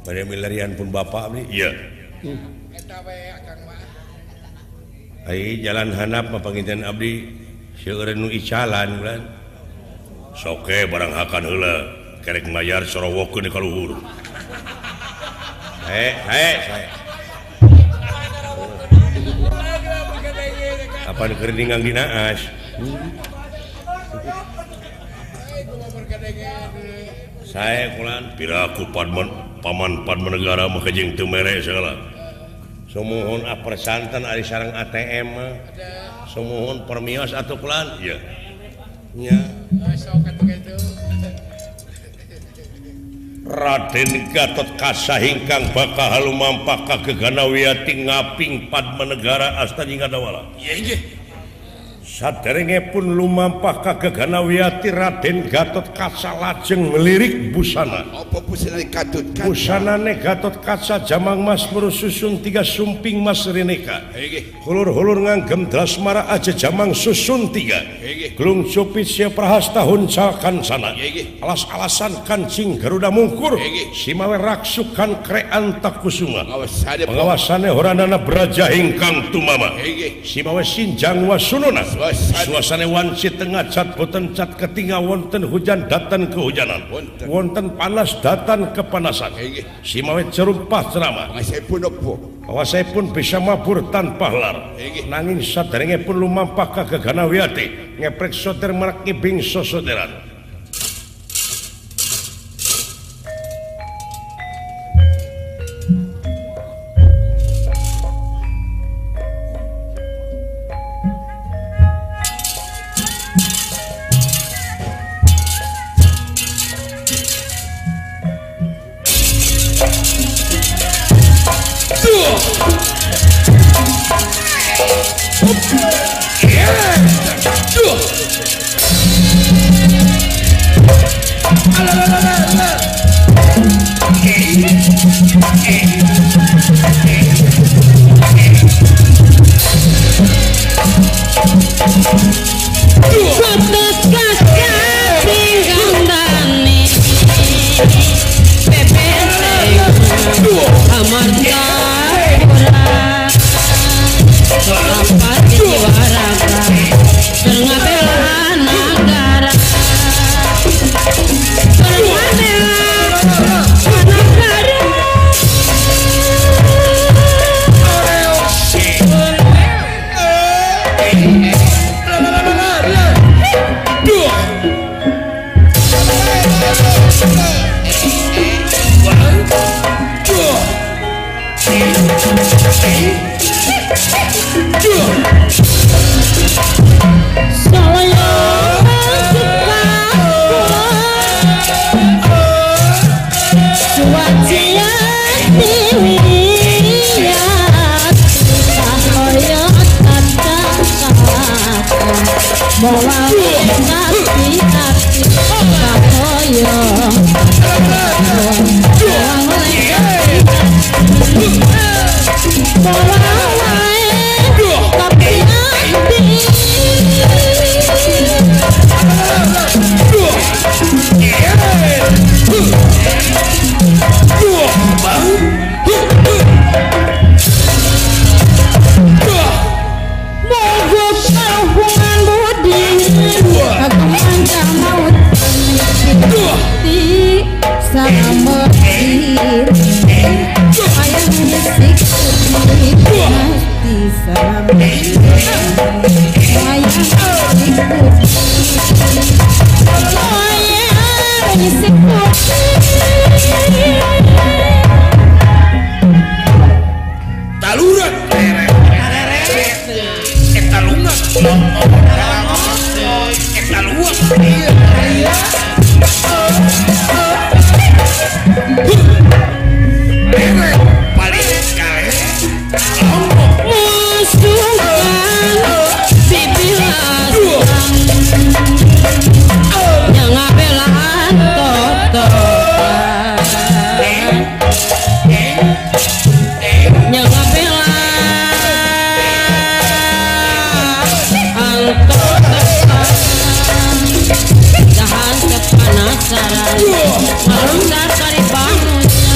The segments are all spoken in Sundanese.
Bade milarian pun bapak abdi. Iya. Eta we akang mah. Ai jalan handap mah panginten abdi seueur nu icalan bulan. Soke barang hakan heula kerek mayar sorowokeun ka luhur. Hae. Apan keur ninggang dina as. Sae kulan piraku paman Padmanegara mah jeung teu mere segala. Sumuhun apersanten ari sareng ATM mah. Sumuhun permios atuh kulan. Ieu. Nya. Sok atuh kitu. Raden Gatot Kaca ingkang bakal lumampah ka Gegana Wiyati ngaping Padmanegara asta jingga dawala. Iya nggih. Saderenge pun lumampah ka Gegana Wiyati Raden Gatot Kaca lajeng melirik busana. Apa busana Gatot Kaca? Busanane Gatot Kaca jamang mas susun tiga sumping mas rineka. Hulur-hulur nganggem drasmara aja jamang susun tiga. Glung cupit sia prahasta hunca kansana. Alas-alasan kancing Garuda mungkur. Simawe raksukan krean takusuma. Pengawasane horanana braja ingkang tumama. Simawe sinjang wasununa. Suasane wanci tengah cat boten cat ketinggal wonten hujan datan kehujanan. Wonten panas datan kepanasan. Simawe cerumpah ceramah. Pun bisa mabur tanpa lar. Nanging saderenge pun lumampah ka Gegana Wiyati ngeprek soter marak ngibing sosoteran. Penasaran, malum dasar bangun.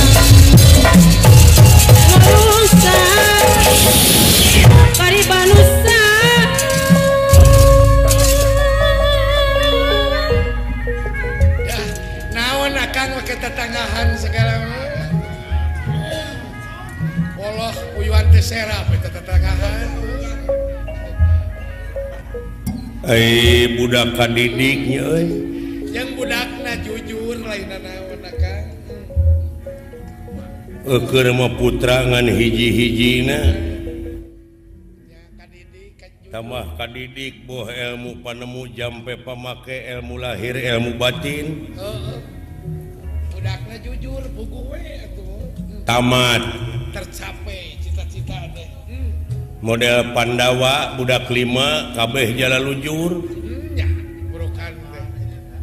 Tetangahan segala Allah uyuan teh serap eta tetangahan. Ai budak kadidiknya euy. Yang budakna jujur lainna naon Kang. Eukeun mah putra ngan hiji-hijina. Tambah kadidik boh ilmu panemu jampe pamake ilmu lahir ilmu batin. Budakna jujur puguh we atuh. Tamat. Tercapai cita-cita teh. Model Pandawa budak 5 kabeh jalalujur. Nya, burukan teh.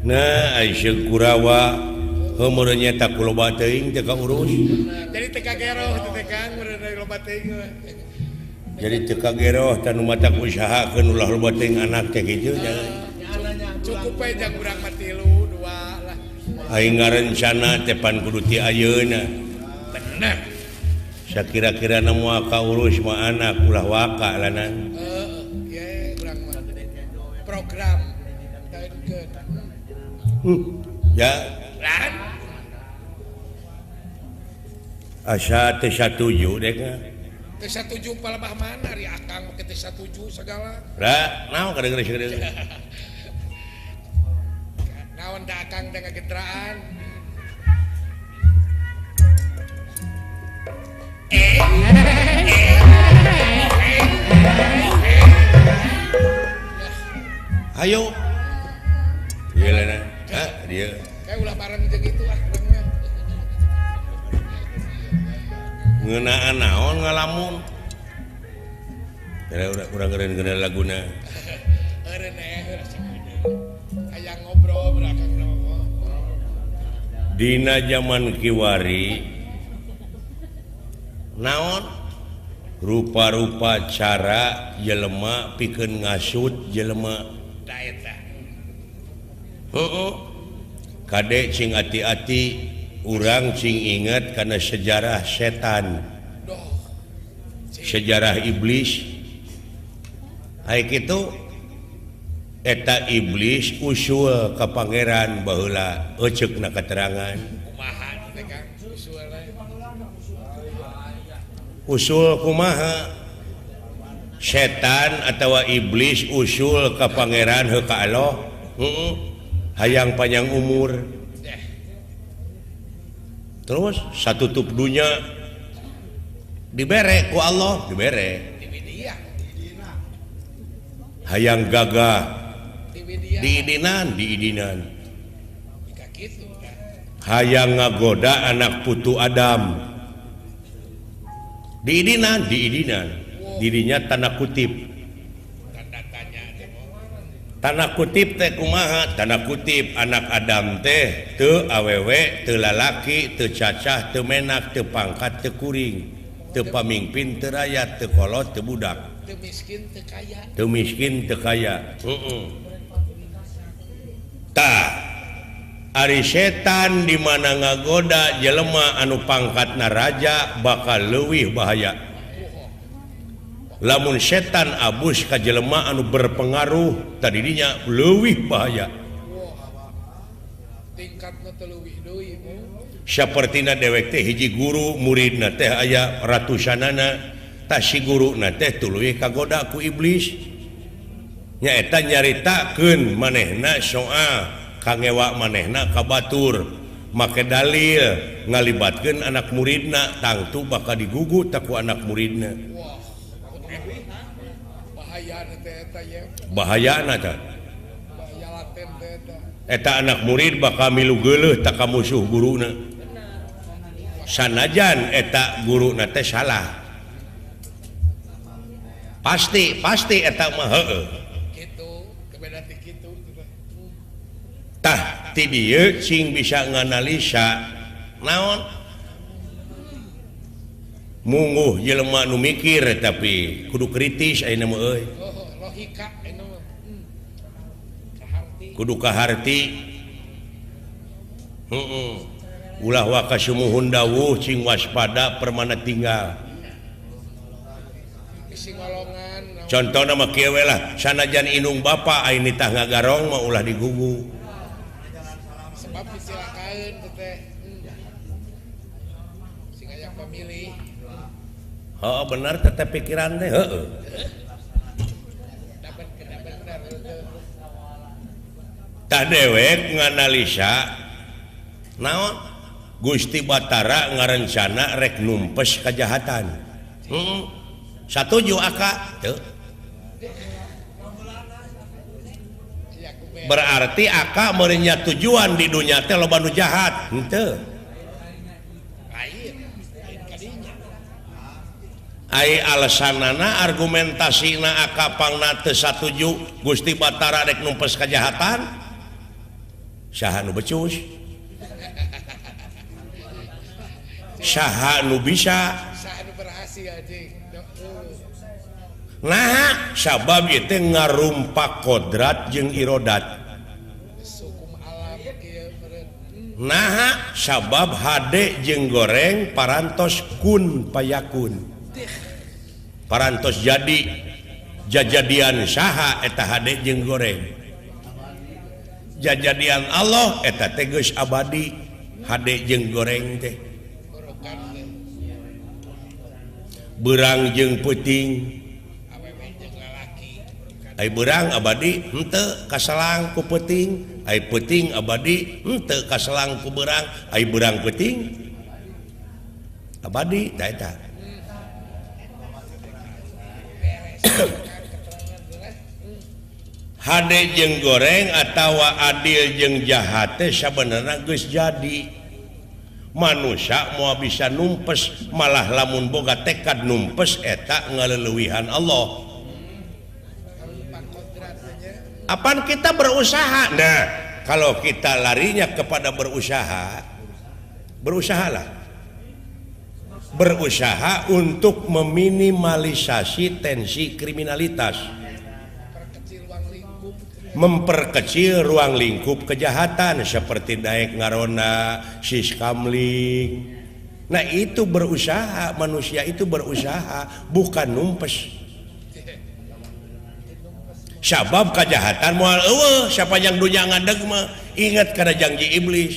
Nah, ai Kurawa heuh meureun nya ku loba teuing teu kaurus. Jadi teu kageroh teh Kang meureun loba teuing. Jadi teu kageroh tanu mata usahakeun ulah loba teuing anak teh kitu Cukup we jang urang mah 3 2 lah. Aing ngarencana teh pan kudu ti ayeuna. Bener. Sakira-kira na moal kaurus mah anak ulah waka lanan. Heeh, ye urang mah program kainkeun. Ya. Lan. Asa teu satuju dek. Teu satuju palebah mana ri akang make teu satuju segala. Ra, naon kadang-kadang. Naon da akang da ngagetraan. Ayo. Ieu lana. Ah, dia. Kayak ulah bareng jeung itu ah urang mah. Ngeunaan naon ngalamun. Kira urang ngeureun laguna. Eureun hayang ngobrol berakang mah. Dina zaman kiwari naon rupa-rupa cara jelema pikeun ngasut jelema da eta. Heueuh. Kade cing ati-ati urang cing ingat kana sejarah setan. Sejarah iblis. Ai kitu eta iblis usul ka pangeran baheula euceukna katerangan. Kumaha teh Kang usulna? Usul kumaha? Setan atawa iblis usul ka pangeran heuh ka Allah. Heeh. Hayang panjang umur. Terus satutup dunya dibere ku Allah, dibere. Hayang gagah diidinan, diidinan. Hayang ngagoda anak putu Adam. Diidinan, diidinan. Dirinya tanda kutip. Tanda kutip teh kumaha? Tanda kutip anak Adam teh teu awewe, teu lalaki, teu cacah, teu menak, teu pangkat, teu kuring, teu pamingpin, teu rakyat, teu kolot, teu budak, teu miskin, teu kaya. Teu miskin, teu kaya. Heeh. Tah, ari setan di mana ngagoda jelema anu pangkatna raja bakal leuwih bahaya. Lamun setan abus ka jelema anu berpengaruh tadinya leuwih bahaya. Tingkatna teh leuwih deui. Sapertina dewek teh hiji guru muridna teh aya ratusanana, tah si guruna teh tuluy kagoda ku iblis. Nyaeta nyaritakeun manehna soal kangewa manehna ka batur, make dalil ngalibatkeun anak muridna tangtu bakal digugu ku anak muridna. Bahayana teh eta anak murid bakal milu geuleuh tak ka musuh guruna. Sanajan eta guruna teh salah. Pasti pasti eta mah heueuh. Kitu, kebeda ti kitu. Tah ti dieu cing bisa nganalisa naon mungguh jelema nu mikir tapi kudu kritis ayeuna mah euy. Logika ayeuna mah. Kudu kaharti. Heeh. Ulah waka sumuhun dawuh cing waspada permana tinggal. Contohna mah kieu we lah, sanajan indung bapa aing nitah ngagarong mah ulah digugu. Sebab disilakaeun teh. pamilih. Heeh bener tetep pikiran teh heeh. Tah dewek nganalisa naon Gusti Batara ngarencana rek numpes kejahatan. Heeh. Satuju aka teu. Berarti aka meureunnya tujuan di dunya teh loba nu jahat, henteu. Ai alasanana argumentasina aka pangna teu satuju Gusti Batara rek numpes kejahatan. Saha nu becus? Saha nu bisa? Saha nu berhasil anjing. Nah, sabab ieu teh ngarumpak kodrat jeung irodat. Nah, sabab hade jeung goreng parantos kun payakun. Parantos jadi jajadian saha eta hade jeung goreng. Jajadian Allah eta teh geus abadi hade jeung goreng teh. Beurang jeung peuting. Ai beurang abadi henteu kaselang ku peuting, ai peuting abadi henteu kaselang ku beurang, ai beurang peuting abadi tah eta. Hade jeung goreng atawa adil jeung jahat teh sabenerna geus jadi. Manusia moal bisa numpes, malah lamun boga tekad numpes eta ngaleuwihan Allah. Apaan kita berusaha? Nah, kalau kita larinya kepada berusaha, berusahalah. Berusaha untuk meminimalisasi tensi kriminalitas. Memperkecil ruang lingkup kejahatan seperti daek ngarona, siskamling. Nah, itu berusaha, manusia itu berusaha, bukan numpes. Sabab kejahatan moal eueuh sapanjang dunya ngadeg mah ingat kana janji iblis.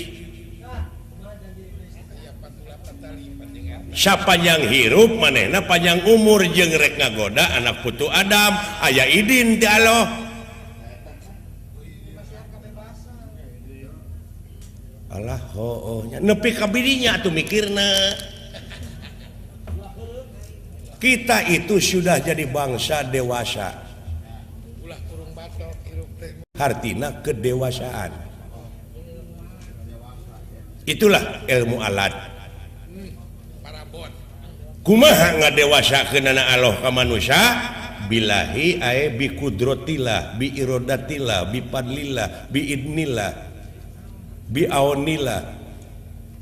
Sapanjang hirup manehna panjang umur jeung rek ngagoda anak putu Adam aya idin ti Allah. Allah hooh nya nepi ka bidinya atuh mikirna. Kita itu sudah jadi bangsa dewasa. Artinya kedewasaan. Itulah ilmu alat. Kumaha ngadewasakeunana Allah ka manusia? Billahi ae bi qudratillah, bi iradatillah, bi fadlillah, bi idnillah, bi aunillah.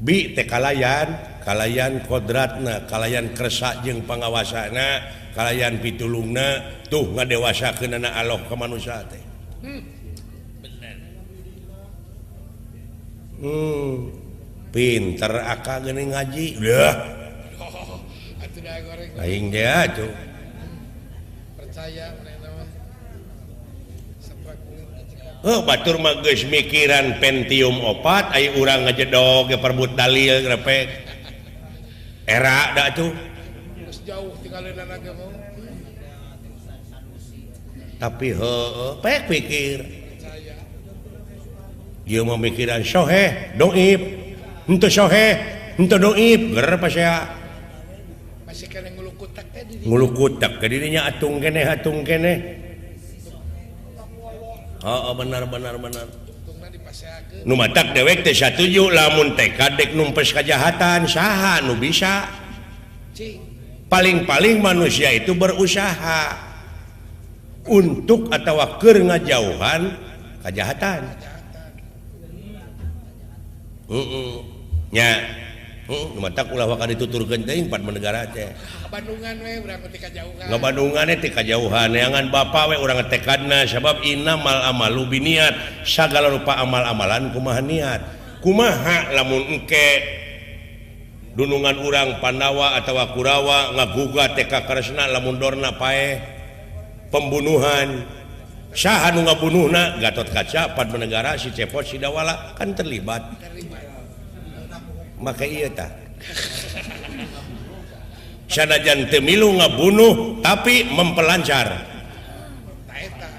Bi teh kalayan, kalayan kodratna, kalayan kersa jeung pangawasana, kalayan pitulungna, tuh ngadewasakeunana Allah ka manusia teh. Pinter aka geuning ngaji. Leuh. Aing teh atuh. Percaya manehna mah. Oh, batur mah geus mikiran Pentium 4 ai urang ngajedog ge perbut dalil grepek. Era da atuh. Geus jauh tinggaleunan ge mah. Tapi heueuh pek pikir. Ieu mah mikiran soheh, doib. Henteu soheh, henteu doib, ger pasea. Masih keneh ngulukutak teh di dinya. Ngulukutak ke dirinya atung keneh atung keneh. Heeh benar benar benar. Nu matak dewek teh satuju lamun tekad dek numpes kajahatan saha nu bisa. Paling-paling manusia itu berusaha untuk atawa keur ngajauhan kajahatan. Heeh. Nya. Nu matak ulah waka dituturkeun teuing pan negara teh. Bandungan we urang teh kajauhan. Ngabandungan teh kajauhan neangan bapa we urang tekadna sabab innamal amalu biniat sagala rupa amal-amalan kumaha niat. Kumaha lamun engke dunungan urang Pandawa atawa Kurawa ngagugat teh ka Kresna lamun dorna paeh pembunuhan. Saha nu ngabunuhna? Gatotkaca, Padmanegara, si Cepot, si Dawala kan terlibat. Maka iya tah. Sanajan teu milu ngabunuh tapi mempelancar,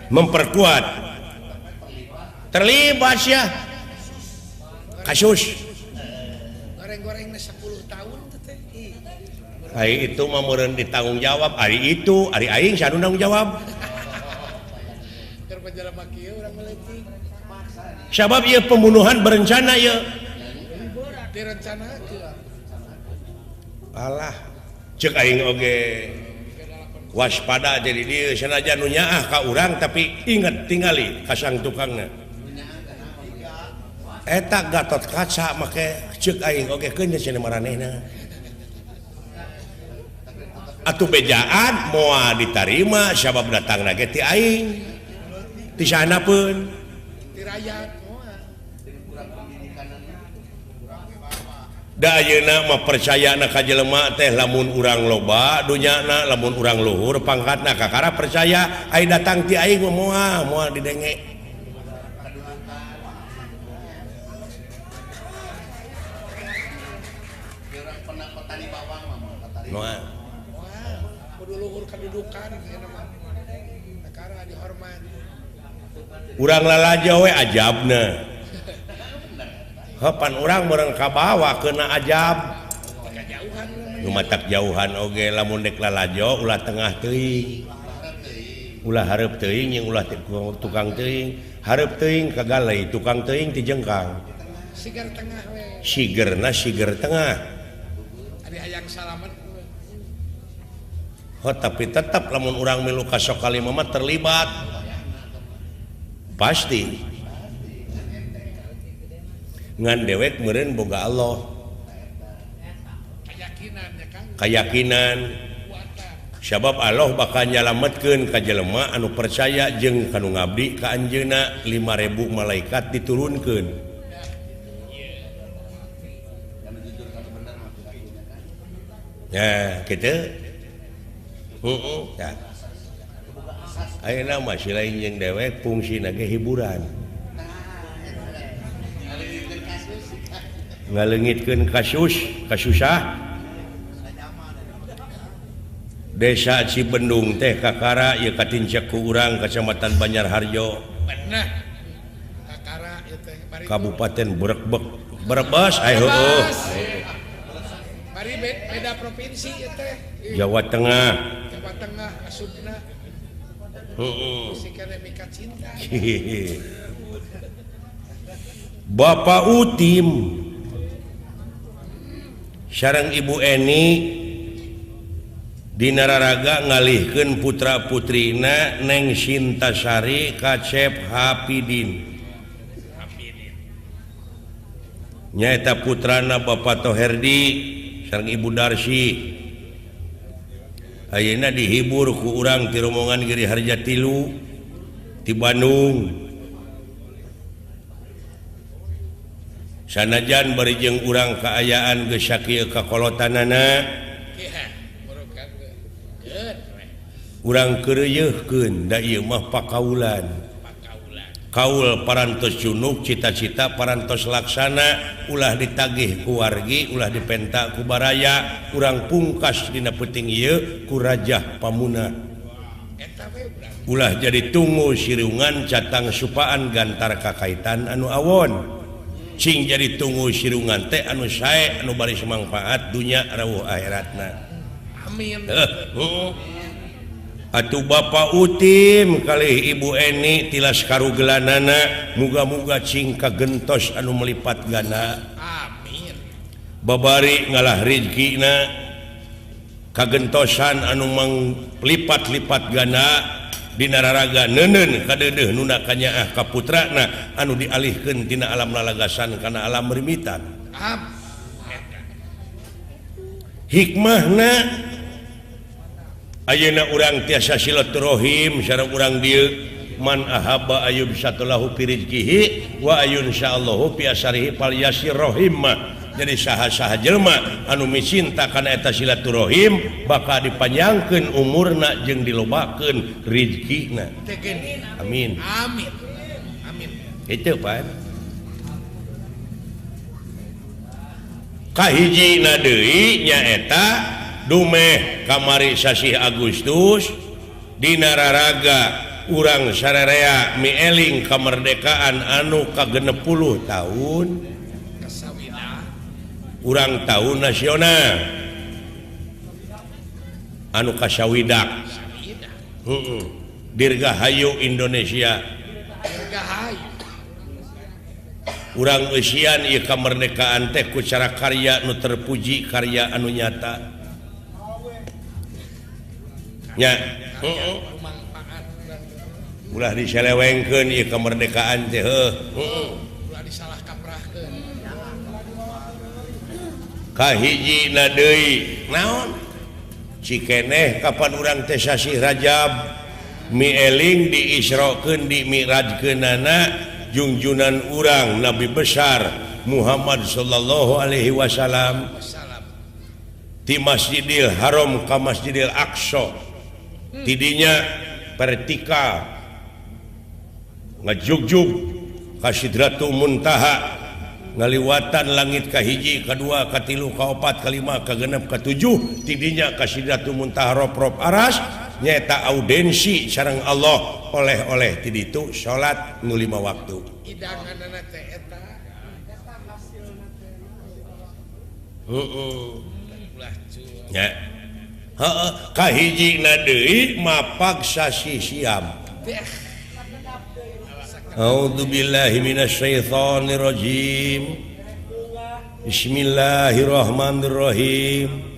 memperkuat, terlibat ya kasus. Goreng-gorengna 10 tahun teh. Ari itu mah meureun ditanggung jawab, ari itu, ari aing saha nu nanggung jawab. Keur jelema kieu urang meuletik. Sabab ieu pembunuhan berencana ieu. Direncanakeun. Alah, cek aing oge waspada jadi dieu sanajan nu nyaah ka urang tapi inget tingali ka sang tukangna. Eta Gatot Kaca make cek aing oge keun cenah maranehna. Atuh bejaan moal ditarima sabab datangna ge ti aing. Ti sanapeun. Ti rakyat moal. Da ayeuna mah percayana ka jelema teh lamun urang loba dunyana lamun urang luhur pangkatna kakara percaya ai datang ti aing mah moal moal didenge. Moal. Kudu luhur kedudukan ayeuna mah. Kakara dihormat. Urang lalajo we ajabna. Hapan urang meureun kabawa keuna ajab. Nu matak jauhan oge lamun dek lalajo ulah tengah teuing. Ulah hareup teuing jeung ulah tukang teuing. Hareup teuing kagalei tukang teuing ti jengkang. Siger tengah we. Sigerna siger tengah. Ari hayang salamet. Ho tapi tetap lamun urang milu ka Sokalima mah terlibat. Pasti. Ngan dewek meureun boga Allah. Keyakinan ya Kang. Keyakinan. Sabab Allah bakal nyalametkeun ka jelema anu percaya jeung kanu ngabdi ka anjeunna 5000 malaikat diturunkeun. Ya, kitu. Heeh, ya. Ayeuna mah si lain jeung dewek fungsina ge hiburan. Ngaleungitkeun kasus kasusah Desa Cibendung teh kakara ieu katincak ku urang Kecamatan Banjarharjo. Bener. Kakara ieu teh Kabupaten Brebek. Brebes ai heueuh. Bari beda provinsi ieu teh. Jawa Tengah. Jawa Tengah asupna. Heeh. Sikana mika cinta. Bapak Utim sareng Ibu Eni dinararaga ngalihkeun putra putrina Neng Sintasari Kacep Hapidin. Nyaeta putrana Bapak Toherdi sareng Ibu Darsi. Ayeuna dihibur ku urang ti rombongan Giri Harja Tilu ti Bandung. Sanajan bari jeung urang kaayaan geus sakieu kakolotanana urang keureuyeurkeun da ieu mah pakaulan. Kaul parantos junuk cita-cita parantos laksana ulah ditagih ku wargi ulah dipenta ku baraya urang pungkas dina peuting ieu ku Rajah Pamuna. Ulah jadi tunggu sirungan catang supaan gantar kakaitan anu awon. Cing jadi tunggu sirungan teh anu sae anu baris mangfaat dunya rawuh akhiratna. Amin. Atuh Bapak Utim kalih Ibu Eni tilas karugelanana muga-muga cing kagentos anu melipat ganda. Amin. Babari ngalah rizkina kagentosan anu melipat-lipat ganda dina raraga neuneun kadeudeuh nuna kanyaah ka putrana anu dialihkeun tina alam lalagasan kana alam rimitan. Hikmahna ayeuna urang tiasa silaturahim sareng urang dieu man ahabba ayub satulahu fi rizqihi wa ayun syaallahu fi asarihi falyasir rahimah. Jadi saha-saha jelema anu micinta kana eta silaturahim bakal dipanjangkeun umurna jeung dilobakeun rizkina. Amin. Amin. Amin. Itu Pak. Kahijina deui nyaeta dumeh kamari sasih Agustus dina raraga urang sararea mieling kemerdekaan anu ka-60 tahun urang tahun nasional anu kasawidak Dirgahayu Indonesia. Urang eusian ieu kamerdekaan teh ku cara karya nu terpuji, karya anu nyata. Nya, ulah diselewengkeun ieu kemerdekaan teh heuh. Ulah disalah kaprahkeun. Kahijina deui naon? Cikeneh kapan urang teh sasih Rajab mieling diisrokeun dimi'rajkeunana jungjunan urang Nabi besar Muhammad sallallahu alaihi wasallam di Masjidil Haram ka Masjidil Aqsa. Tidinya vertikal ngajugjug ka Sidratul Muntaha ngaliwatan langit ka hiji, ka dua, ka tilu, ka opat, ka lima, ka genep, ka tujuh, tidinya ka Sidratul Muntaha rop-rop aras nyaeta audensi sareng Allah oleh-oleh ti ditu salat nu 5 waktu. Hidanganna teh eta. Heeh. Nya. Heeh, kahijina deui mapag sasih siam. A'udzubillahi minasyaitonirrajim. Bismillahirrahmanirrahim.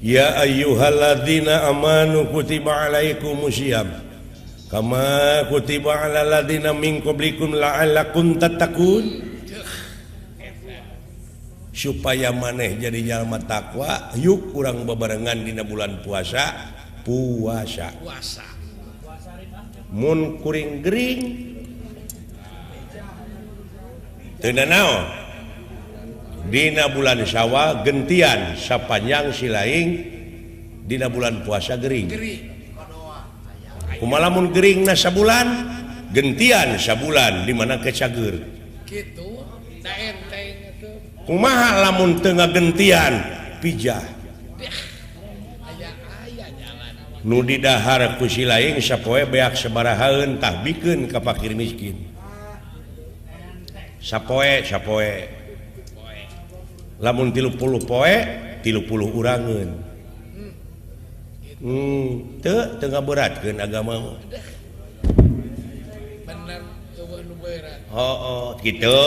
Ya ayyuhalladzina amanu kutiba alaikumusiyam kama kutiba alal ladzina min qablikum la'allakum tattaqun. Supaya maneh jadi jalma takwa, yuk urang bebarengan dina bulan puasa, puasa. Puasa. Mun kuring gering teu nanaon. Dina bulan Syawal gentian sapanjang silaing, dina bulan puasa gering. Kumaha lamun geringna sabulan, gentian sabulan di mana ke cager. Kitu, da enteng atuh. Kumaha lamun teu ngagentian, pijah. Nu didahar ku silaing sapoe beak sabarahaeun tah bikeun ka fakir miskin. Sapoe sapoe. Lamun 30 poe 30 urangeun. Teu teu ngaberatkeun agama mah. Bener eueuh nu berat. Heuh, kitu.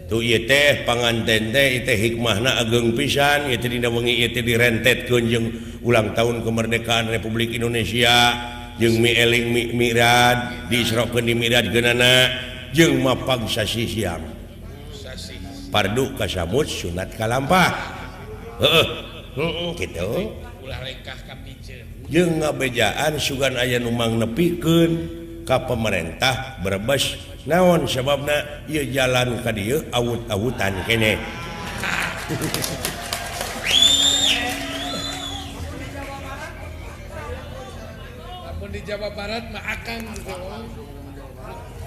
Tuh ieu teh panganten teh ieu teh hikmahna ageng pisan, ieu teh dina wengi ieu teh direntetkeun jeung ulang tahun kemerdekaan Republik Indonesia jeung mieling mi'raj, diisrokeun di mi'rajkeunana jeung mapag sasih siang. Pardu kasamut sunat kalampah. Heeh, heeh kitu. Ulah lengkah ka piceun. Jeung ngabejaan sugan aya nu mangnepikeun ka pemerintah Brebes. Naon sababna ieu jalan ka dieu awut-awutan keneh. Lamun di Jawa Barat mah akang gitu.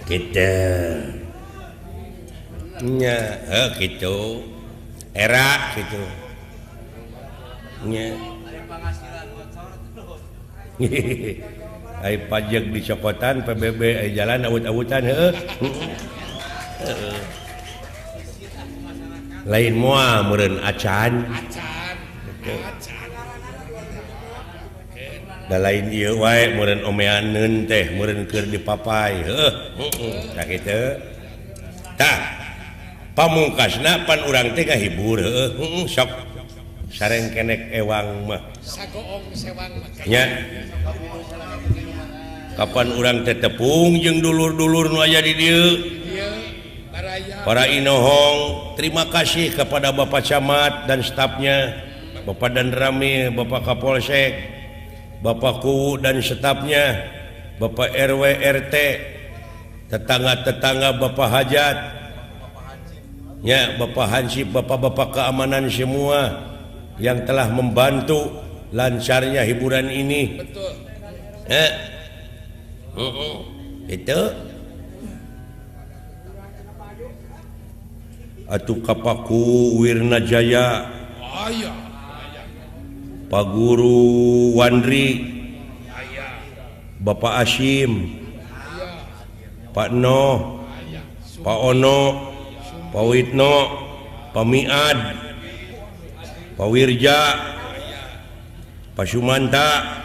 Kitu. Nya, heuh kitu. Era kitu. Nya. Ai pajak dicokotan PBB ai jalan awut-awutan heuh. Heeh. Lain moal meureun acan. Acan. Acan. Da lain ieu wae meureun omeaneun teh meureun keur dipapai heuh. Heeh. Tah kitu. Tah pamungkasna pan urang teh ngahibur heuh. Sok sareng kenek ewang mah. Sagoong sewang mah. Nya. Kapan urang teh tepung jeung dulur-dulur nu aya di dieu. Para inohong, terima kasih kepada Bapak Camat dan stafnya, Bapak Danramil, Bapak Kapolsek, Bapak Kuwu dan stafnya, Bapak RW RT, tetangga-tetangga Bapak Hajat, ya Bapak Hansip, Bapak-bapak keamanan semua yang telah membantu lancarnya hiburan ini. Betul. Itu. Atuh Kapaku Wirnajaya aya Pak Guru Wandri Bapak Asim Pak Noh Pak Ono Pak Witno Pak Miad Pak Wirja Pak Sumanta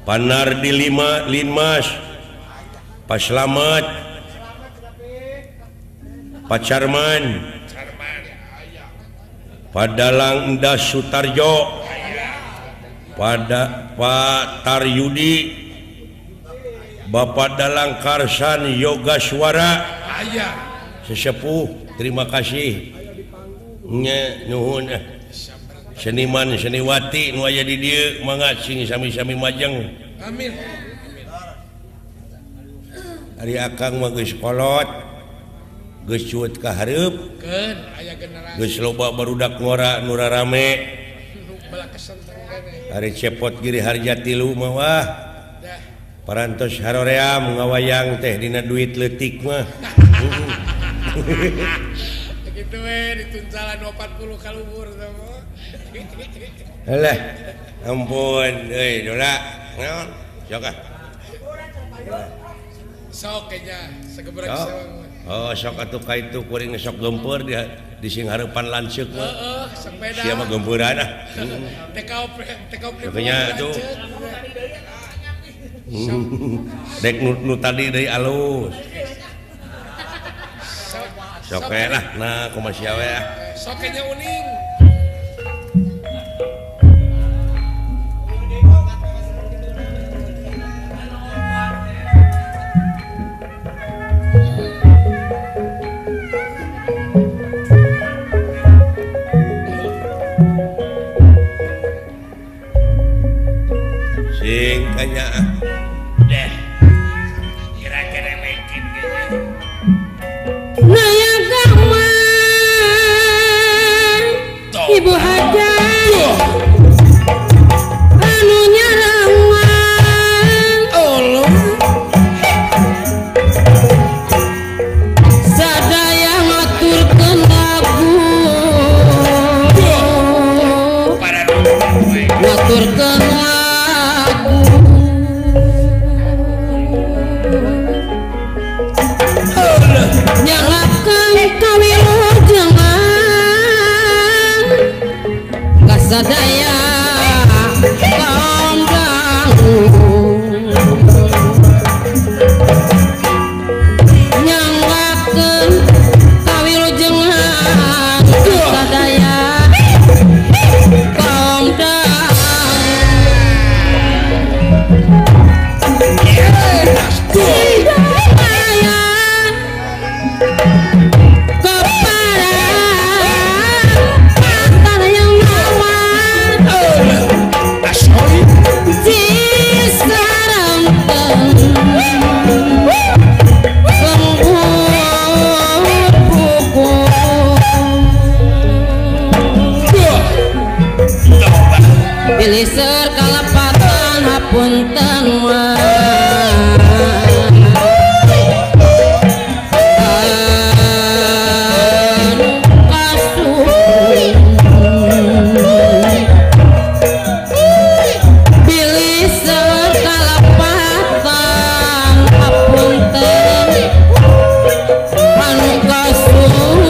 Pak Nardi Lima Linmas Pak Slamet Pak Carman Pak Dalang Endas Sutarjo pada Pak Taryudi Bapak Dalang Karsan Yogaswara sesepuh terima kasih nya nuhun seniman seniwati nu aya di dieu mangga sing sami-sami majeng amin. Ari akang mah geus kolot geus cuet ka hareup keun aya generasi geus loba barudak ngora nu rarame ari cepot Giri Harja tilu mah wah parantos haroream ngawayang teh dina duit leutik mah kitu we dituncalan 40 ka luhur teh mah. Alah ampun euy dola naon sok ah sok nya sagebrek sewang. Oh sok atuh ka itu kuring sok gempeur di sing hareupan lanceuk mah. Heeh, sepeda. Sia mah gempeuran ah. TKO Nya atuh. Dek nu tadi deui alus. Sok we lah nah kumaha sia we ah. Sok nya uning. Sing kanya deh kira-kira mungkin kayaknya Naya Gama Ibu Hajar anu nyarawan Allah sadaya ngaturkeun lagu ngaturkeun lagu nyalakan kawilujengan kasadaya kaum dangu nyalakan kawilujengan kasadaya kaum dangu Biliseur kalepatan hapunten Biliseur kalepatan hapunten anu kasuku.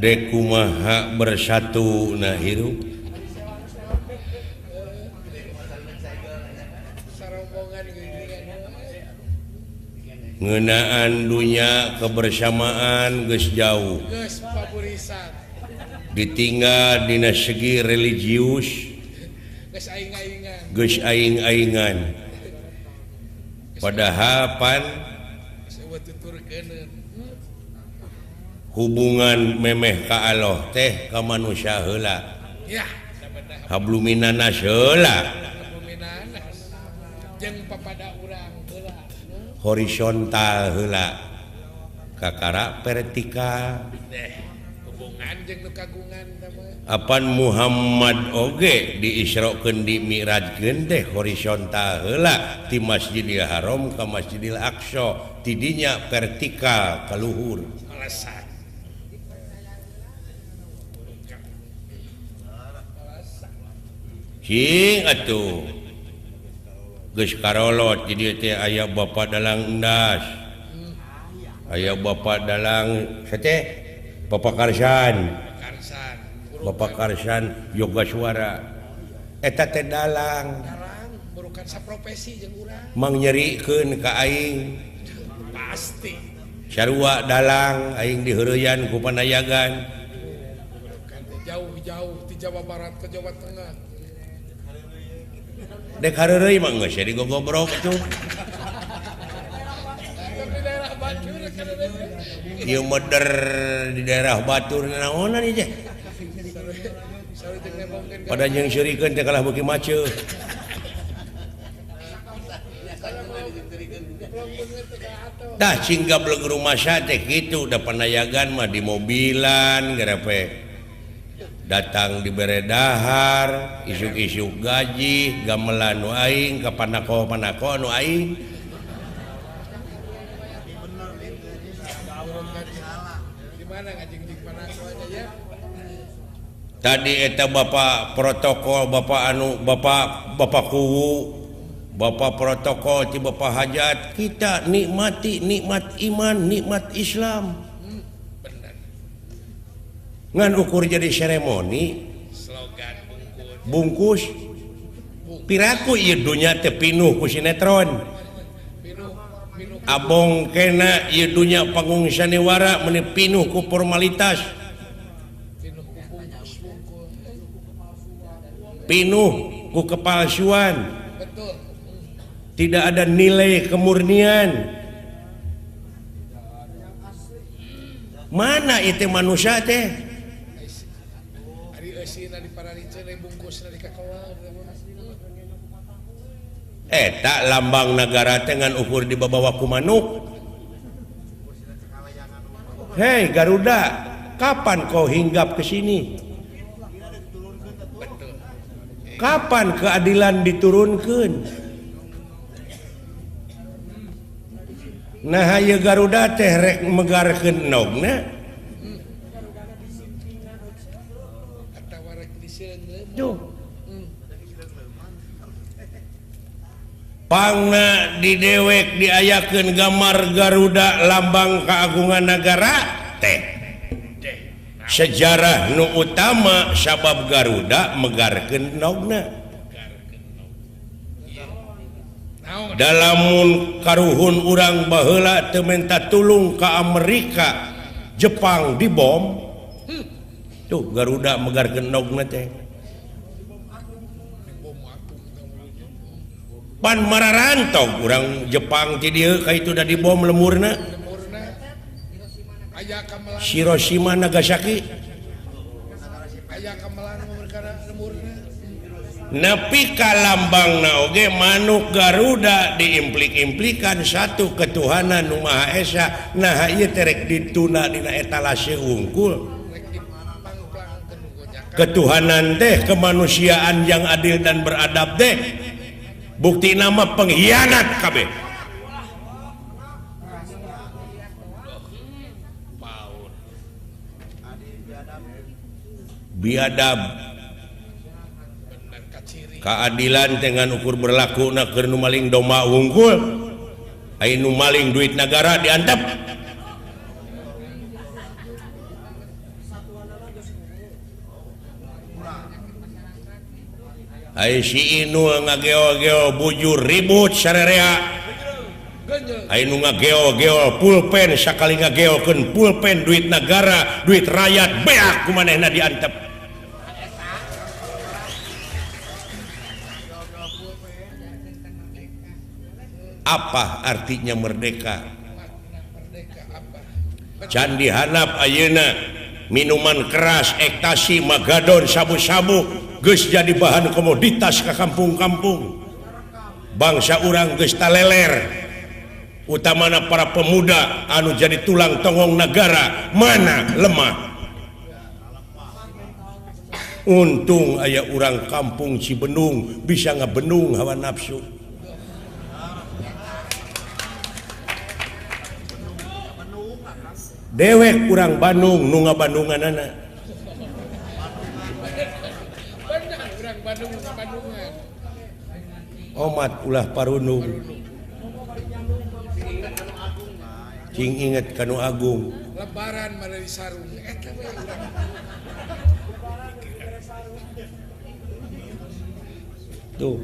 Dek kumaha bersatu na hirup. Ngeunaan dunya kebersamaan geus jauh. Ditinggal dina segi religius geus aing-aingan. Padahal pan hubungan memeh ka Allah teh ka manusia heula. Habluminanas heula. Horizontal heula. Kakara vertikal. Apan Muhammad oge diisrokeun di Mi'rajkeun teh horizontal heula ti Masjidil Haram ka Masjidil Aqsa, tidinya vertikal ka luhur. Cing atuh geus karolot di dieu teh aya Bapak Dalang Endas, aya Bapak Dalang sateh Bapak Karsan, Bapak Karsan Yoga Suara eta teh dalang bukan saprofesi jeung urang mang nyerikeun ka aing pasti sarua dalang aing diheureyan ku panayagan jauh-jauh di Jawa Barat ke Jawa Tengah dek hareureuy mah geus digogobrok tuh. Ieu meder di daerah Batur naonan ieu teh. Pada jeung seurikeun teh kalah beuki maceuh. Tah cing gableg rumasa teh kitu da panayagan mah di mobilan gerepe. Datang dibere dahar, isuk-isuk gaji, gamelan nu aing, ka panako-panako nu aing. Tadi eta bapak protokol, bapak anu, bapak bapak kuwu, bapak protokol ti bapak hajat, kita nikmati nikmat iman, nikmat Islam. Ngan ukur jadi seremoni slogan bungkus piraku ieu dunya teh pinuh ku sinetron abong kena ieu dunya panggung sandiwara meuni pinuh ku formalitas pinuh ku kepalsuan tidak ada nilai kemurnian. Mana itu manusia teh? Eta lambang negara teh ngan ukur dibawa ku manuk. Hei Garuda, kapan kau hinggap ke sini? Kapan keadilan diturunkan? Nah ieu Garuda teh rek megarkeun endogna. Tuh. Pangna di dewek diayakeun gambar Garuda lambang keagungan negara teh. Sejarah nu utama sabab Garuda megarkeun endogna. Dalamun karuhun urang baheula teu menta tulung ka Amerika, Jepang dibom. Tuh Garuda megarkeun endogna teh. Pan mararantog urang Jepang ti dieu ka itu da dibom lemurna. Hiroshima Nagasaki. Nepi ka lambangna oge manuk Garuda diimplik-implikan satu ketuhanan nu Maha Esa. Nah ieu teh rek dituna dina etalase wungkul. Ketuhanan teh kemanusiaan yang adil dan beradab teh bukti nama pengkhianat kabeh. Biadab. Keadilan dengan ukur berlaku na keur nu maling domba wungkul, aya nu maling duit negara diantep. Ai si Inul ngageo-geo bujur ribut sarerea. Ai nu ngageo-geo pulpen sakali ngageokeun pulpen duit negara, duit rakyat beak ku manehna diantep. Apa artinya merdeka? Candi Hanap ayeuna minuman keras, ekstasi, magadon, sabu-sabu geus jadi bahan komoditas ka kampung-kampung. Bangsa urang geus taleler, utamana para pemuda anu jadi tulang tonggong negara mana lemah. Untung aya urang kampung Cibendung bisa ngabendung hawa nafsu. Dewek urang Bandung nu ngabandunganana. Benar urang Bandung nu ngabandungan. Omat ulah parunung. Cing inget kanu agung. Lebaran meuli sarung eta we urang. Tuh.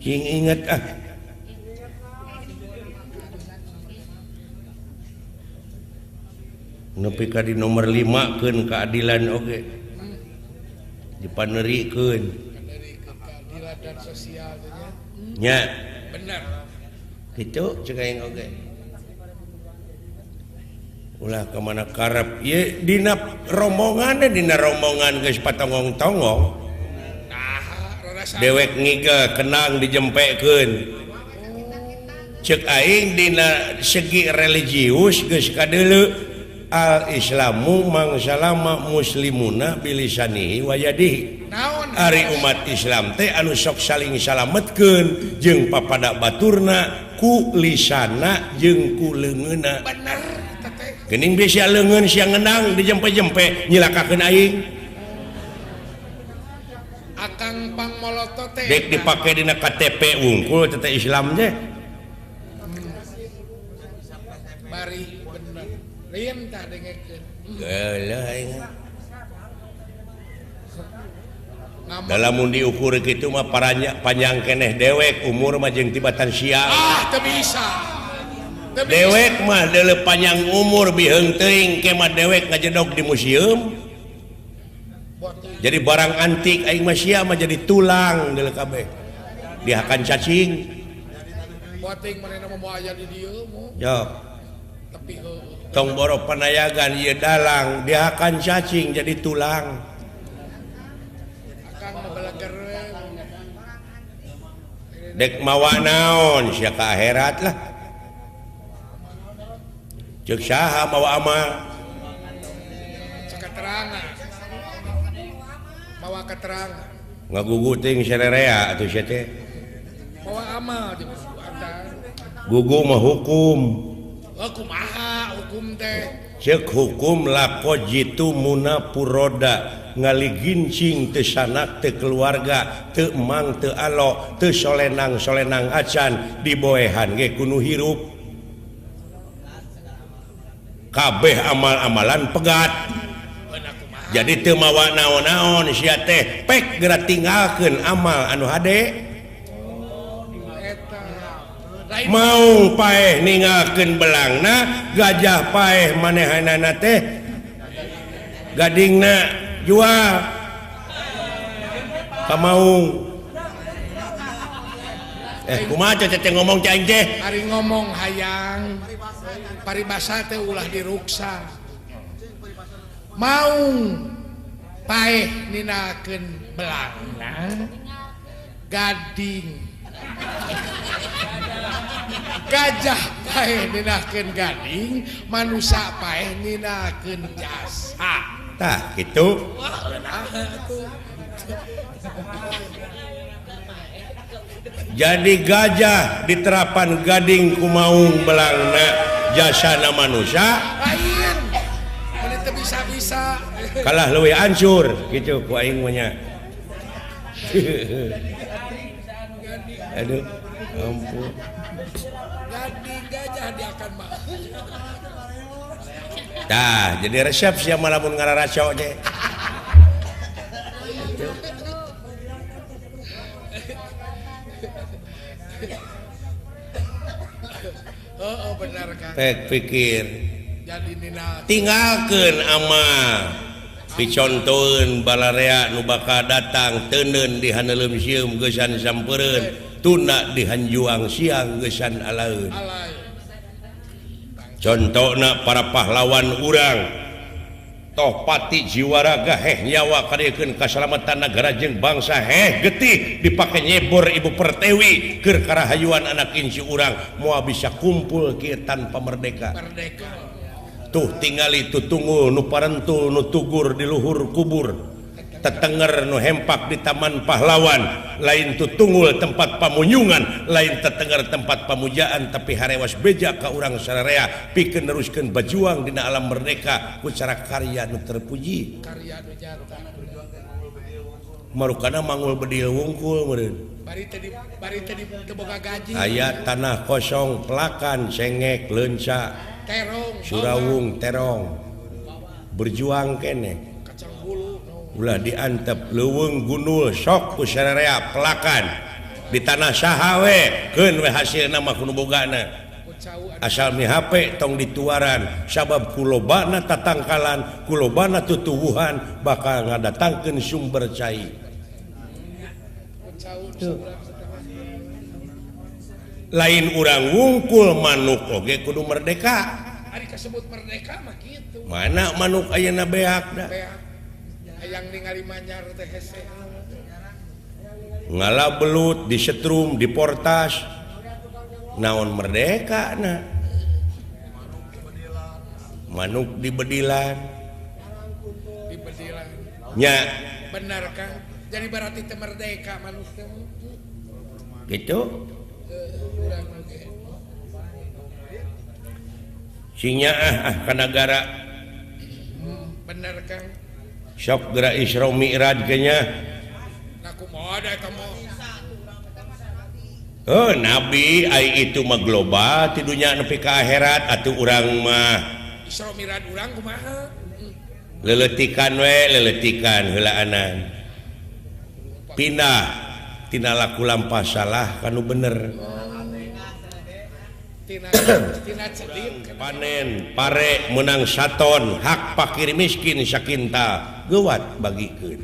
Cing inget ah. Nepi ka di nomor 5 keun keadilan oge. Dipanerikeun. Keadilan dan sosial teh nya. Nya. Bener. Kitu cek aing oge. Ulah ka mana karep ieu dina rombongan dina rombongan geus patonggong-tonggong. Nah, dewek ngigel kenang dijempekeun. Cek aing dina segi religius geus kadeuleu. Al-Islamu mangsalama muslimuna bilisanihi wa yadihi. Ari umat Islam teh anu sok saling salametkeun jeung papada baturna ku lisana jeung ku leungeunna. Bener teh. Geuning bisa leungeun sia ngenang dijempe-jempe nyilakakeun aing. Akang pangmoloto teh. Dek dipake dina KTP wungkul teh Islam teh. Bari bener. Riem tah dengekeun. Geuleuh aing. Dalam diukur kitu mah paranya panjang keneh dewek umur mah jeung tibatan siang. Ah, teu bisa. Dewek mah deuleu panjang umur biheung teuing ke mah dewek ngajedog di museum. Jadi barang antik aing mah sia mah jadi tulang deuleu kabeh. Dihakan cacing. Boting manehna mah moal aya di dieu mu. Yo. Tapi heueuh. Tong boro panayagan ieu dalang dihakan cacing jadi tulang. Dek mawa naon sia ka akhirat lah. Ceuk saha mawa amal? Ceuk keterangan. Mawa keterangan. Ngagugu teuing sarerea atuh sia teh. Mawa amal di atan. Gugu mah hukum. Oh kumaha hukum teh? Ceuk hukum lako jitu muna puroda. Ngaligincing teu sanak teu keluarga teu emang teu alo teu solenang solenang acan diboehan ge kudu hirup kabeh amal-amalan pegat jadi teu mawa naon-naon sia teh pek geura tinggalkeun amal anu hade mau paeh ninggalkeun belangna gajah paeh manehanana teh gadingna jual ka maung. Kumaha teh ngomong cai aing teh? Ari ngomong hayang paribasa teh ulah diruksa. Maung paeh ninakeun belangna gading. Gajah paeh ninakeun gading, manusa paeh ninakeun jasa. Tah gitu. Jadi gajah diterapan gading kumaung belangna jasana manusia lain. Mun teu bisa-bisa kalah leuwih hancur gitu ku aing mah nya. Aduh, ampun. Gading gajah diakan mah. Tah, jadi resep sia mah lamun ngararaco teh. Oh, benar Kang. Pek pikir. Jadi nina tinggalkeun amal. Picontoeun balarea nu bakal datang teuneun di haneuleum sieum geusan sampeureun, tunda di hanjuang siang geusan alaeun. Contohna para pahlawan urang Tohpati Jiwaraga heh nyawa kariekeun kasalamatan nagara jeung bangsa heh getih dipake nyebor Ibu Pertiwi keur karahayuan anak inci urang moal bisa kumpul kieu tanpa merdeka. Merdeka. Tuh tingali tutunggul nu parentul nu tugur di luhur kubur tetenger nu hempak di taman pahlawan lain tutunggul tempat pamunyungan lain tetenger tempat pamujaan tapi harewas beja ka urang sararea pikeun neruskeun bajuang dina alam merdeka ku cara karya nu terpuji karya nu nyata marukana mangul bedil wungkul meureun bari teh teu boga gaji aya tanah kosong pelakan cengek leunca terong surawung terong berjuang keneh kacang bulu ulah diantep leuweung gundul sok ku sararea pelakan di tanah saha we keun we hasilna mah kudu bogana asal mihape tong dituaran sabab kulobana tatangkalan kulobana tutuwuhan bakal ngadatangkeun sumber cai. Lain urang wungkul manuk oge kudu merdeka. Ari kasebut merdeka mah kitu. Mana manuk ayeuna beak da. Hayang ningali manyar teh hese. Ngala belut disetrum diportas. Naon merdeka na. Manuk di bedilan. Di bedilan. Nya. Benar Kang. Jadi berarti teu merdeka manuk teh. Gitu. Sinya ah ka nagara. Bener Kang. Sok geura Isra Mi'raj ge nya. Nah kumaha da eta mah. Oh nabi ai itu mah global ti dunya nepi ka akhirat atuh urang mah. Isra Mi'raj urang kumaha? Leuletikan we, leuletikan heulaanan. Pindah tina laku lampah salah kanu bener. Panen pare menang saton hak pakir miskin sakinta geuwat bagikeun.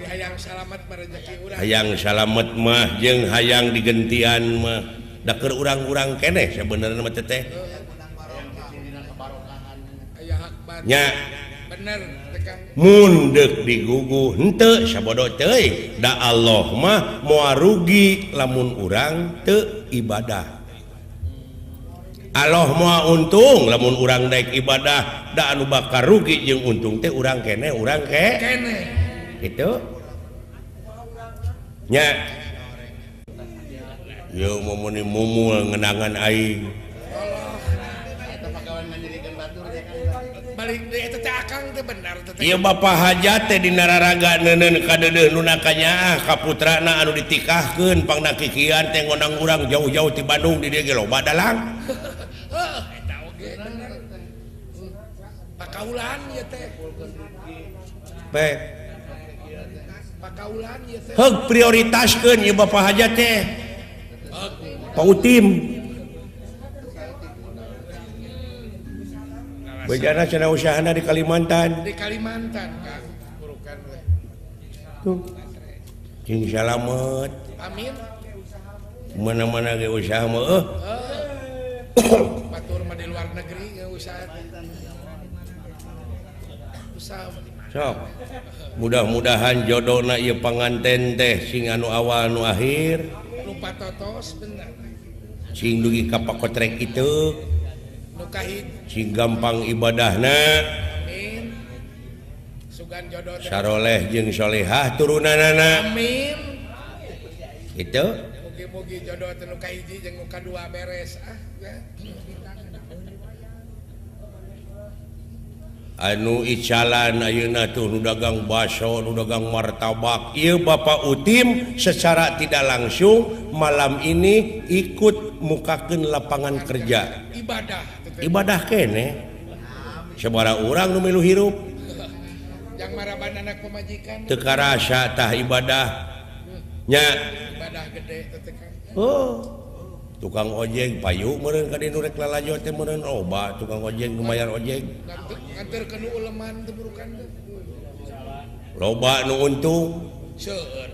Hayang salamet mah rezeki urang. Hayang salamet mah jeung hayang digentian mah da keur urang-urang keneh sabenerna mah teh. Nya bener mun deuk diguguh henteu sabodo teuing da Allah mah moal rugi lamun urang teu ibadah. Allah moal untung lamun urang daek ibadah da anu bakal rugi jeung untung teh urang keneh urang ke keneh kitu nya. Yeuh mumuni mumul ngenangan aing balik deui eta teh akang teh bener teh. Ieu bapa hajat teh dina raraga neuneun kadeudeuh nu nakanyaah ka putrana anu ditikahkeun pangna kikian teh ngondang urang jauh-jauh ti Bandung di dieu ge loba dalang. Heuh eta oge bener. Pakaulan ieu teh. Pe. Pakaulan ieu teh. Heug prioritaskeun ieu bapa hajat teh. Pak Utim. Bejana cenah usahana di Kalimantan. Di Kalimantan Kang, burukan we. Tuh. Cing salamet. Amin. Mana-mana ge usaha mah eueuh. Batur mah di luar negeri ge usaha. Usaha sok. Mudah-mudahan jodona ieu panganten teh sing anu awal nu akhir. Lupa totos bener. Sing dugi ka pakotrek itu. Sing gampang ibadahna. Amin. Sugan jodoh saroleh jeung solehah turunanana. Amin. Gitu. Mugi-mugi jodoh teh nu kahiji jeung nu kadua beres ah ya. Anu icalan ayeuna tuh nu dagang baso, nu dagang martabak. Ieu Bapak Utim secara tidak langsung malam ini ikut mukakeun lapangan kerja. Ibadah. Ibadah keneh. Sabaraha urang nu milu hirup. Yang maraban anak pemajikan. Teu karasa tah ibadah. Nya ibadah gede teh Kang. Oh. Tukang ojek payu meureun ka dieu nu rek lalajo teh meureun loba tukang ojek nu mayar ojek. Nganterkeun nu uleman teh burukan teh. Loba nu untung. Seueur.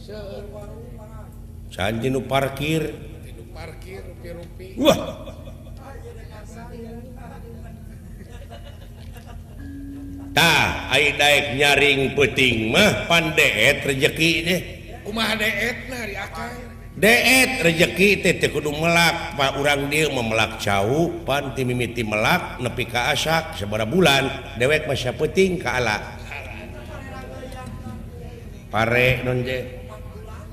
Seueur warung. Can nu parkir. Tinu parkir rupi-rupi. Wah. Tah ai daek nyaring peuting mah pan deet rejeki teh. Kumaha deetna di akang? Deet rejeki teh teu kudu melak, pa urang dieu mah melak cau, pan ti mimiti melak nepi ka asak sabaraha bulan dewek mah sapeuting ka ala. Pare non je.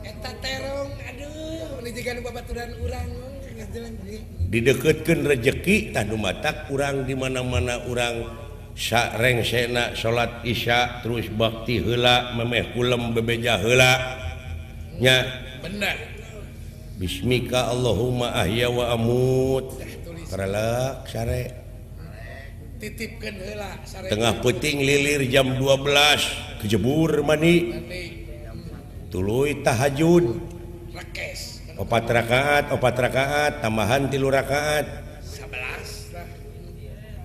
Eta terong aduh meuni jiga nu babaturan urang geus jeleng. Dideukeutkeun rejeki tah nu matak urang di mana-mana urang sarengsena salat isya terus bakti heula memeh kulem bebeja heula nya bener. Bismika Allahumma ahya wa amut. Karelek sare titipkeun heula sare. Tengah peuting lilir jam 12 kejebur mandi tuluy tahajud rekes 4 rakaat 4 rakaat tambahan 3 rakaat 11 tah.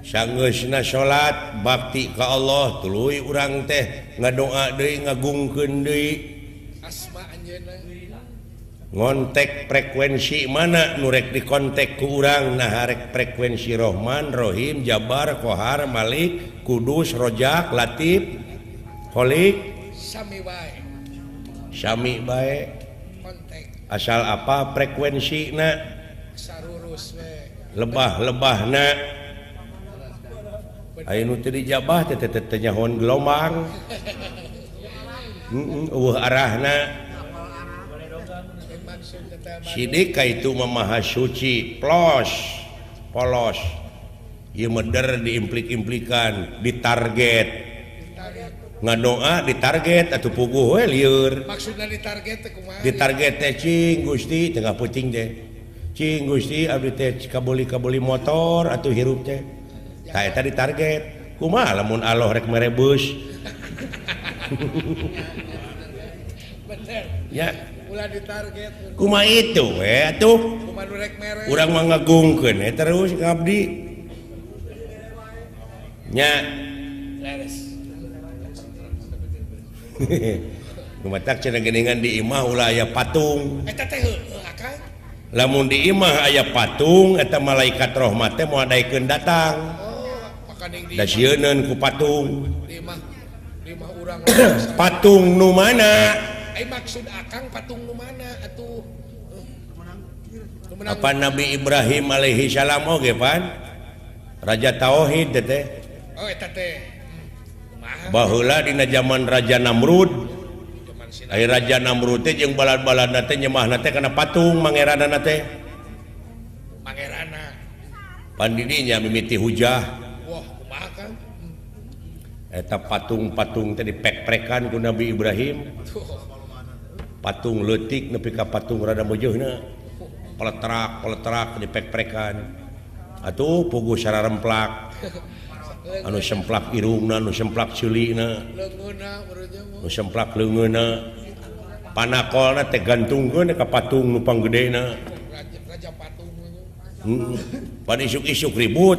Sanggeusna salat bakti ka Allah tuluy urang teh ngadoa deui ngagungkeun deui asma anjeunna ngontek frekuensi mana nu rek dikontek ku urang nah rek frekuensi Rohman Rohim Jabar Kohar Malik Kudus Rojak Latif Kholik sami bae sami bae kontek asal apa frekuensina sarurus we lebah-lebahna aya nu teu dijabah teh teh nyahoan gelombang eueuh arahna. Sidik ka itu mah maha suci plos polos ieu meder diimplik-implikan ditarget ngadoa ditarget atuh puguh we lieur maksudna ditarget teh kumaha ditarget teh cing Gusti tengah peuting teh cing Gusti abdi teh kabeli-kabeli motor atuh hirup teh tah eta ditarget kumaha lamun Allah rek mere beus bener ya ulah ditarget kumaha itu we atuh kumaha nu rek mere urang mah ngagungkeun we terus ngabdi nya leres kumatak cenah geuningan di imah ulah aya patung eta teh heueuh akang lamun di imah aya patung eta malaikat rahmat teh moal daekeun datang oh makaning di da sieuneun ku patung di imah urang patung nu mana maksud akang patung nu mana atuh apa Nabi Ibrahim alaihi salam oge pan raja tauhid teh oh eta teh baheula dina zaman Raja Namrud ai Raja Namrud teh jeung balad-baladna teh nyemahna teh kana patung mangeranana teh mangerana pan di dinya mimiti hujah wah kumaha Kang eta patung-patung teh dipek-prekan ku Nabi Ibrahim patung leutik nepi ka patung rada meujeuna peletrak-peletrak dipek-prekan atuh puguh sararemplak anu semplak irungna anu semplak ceulina anu semplak leungeunna panakolna teh gantungkeun ka patung nu panggedena raja patung pan isuk-isuk ribut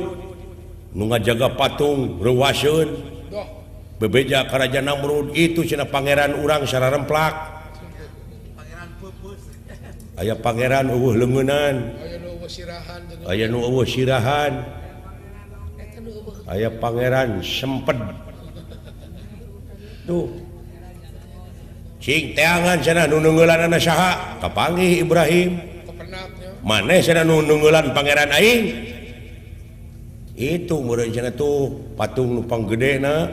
nu ngajaga patung reuwaseun bebeja ka Raja Namrud itu cenah pangeran urang sararemplak aya pangeran eueuh leungeunan aya nu eueuh sirahan aya pangeran semped tuh cing teangan cenah nu neungeulanana saha kapanggih Ibrahim maneh cenah nu neungeulan pangeran aing itu meureun cenah tuh patung nu panggedena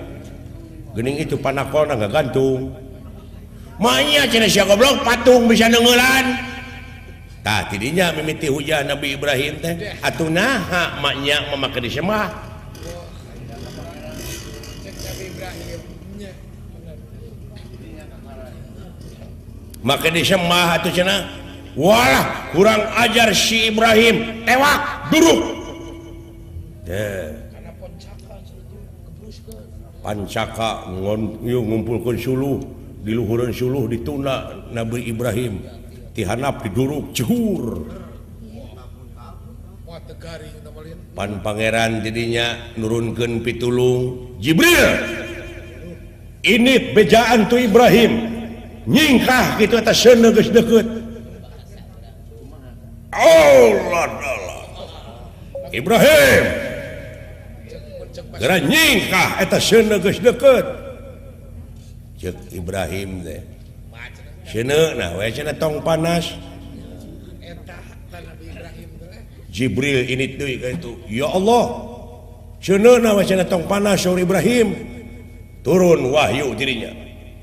geuning itu panakolna ngagantung manya cenah sia goblok patung bisa neungeulan tah tidinya mimiti hujah Nabi Ibrahim teh atuh naha maknya mah make disembah make disembah atuh cenah walah kurang ajar si Ibrahim tewak duruk teh Pancaka ngumpulkeun suluh di luhureun suluh dituna Nabi Ibrahim tihanap diduruk jegur. Pan pangeran jadinya nurunkeun pitulung Jibril. Ini bejaan tu Ibrahim nyingkah kitu eta seuneu geus deukeut. Allah Allah. Ibrahim geura nyingkah eta seuneu geus deukeut. Ceuk Ibrahim teh. Seuneu nah we cenah tong panas. Jibril ini deui ka itu. Ya Allah. Seuneu na we cenah tong panas saur Ibrahim. Turun wahyu dirinya.